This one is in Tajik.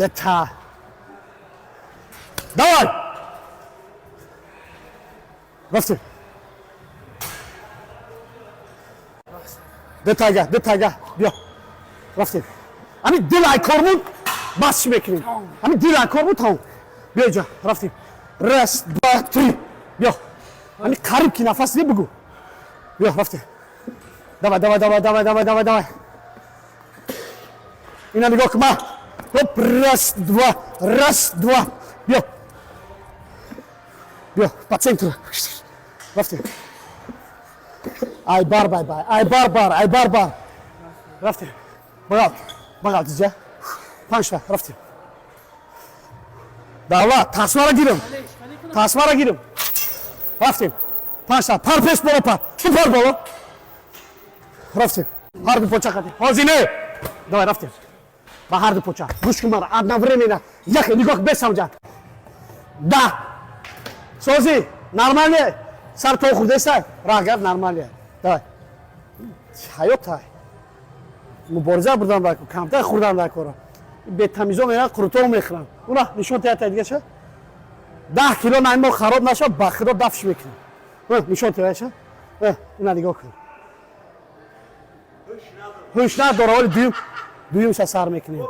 Сета. Давай! Рафтем. Дутага, дутага, биё. Рафтем. Ами дил ай кормун бас чӣ мекунем? Ами дил ай кормун тамом. Биё иҷа, рафтем. Раз, два, три. Биё. Ами қариб ки нафас не бугу. Биё, рафтем. Давай, давай, давай, давай, давай, давай, давай. Ина нигоҳ кун ма. Хоп, раз, два, раз, два. Биё. Биё, по центру. Рафтем. Ай бар бай бай, ай бар бар, ай бар бар. Рафтем. Бағал, бағал диҷа. Панҷта, рафтем. Давлат, тасмара гирам. Тасмара гирам. Рафтем. Панҷта, пар пеш боло пар. Ту пар боло. Рафтем. Ҳар ду поча қати. Ҳозир не. Давай, рафтем. Ба ҳар ду поча. Гӯш кун мара, одновременно. Яхе, нигоҳ бесамҷа. Да. Сози, нормально. Сар то хурдеса, раҳ нормально. Давай. Ҳаёт мубориза бурдан дар камтар хӯрдан дар кора. Бетамизо меран қуруторо мехӯранд. Уна нишон теята дига ша. 10 кило най мо хароб наша, ба худо дафш мекунем. Нишон теяша. Ина нигоҳ кун. Ҳуш надора, вале дуюм дуюмша сар мекунем.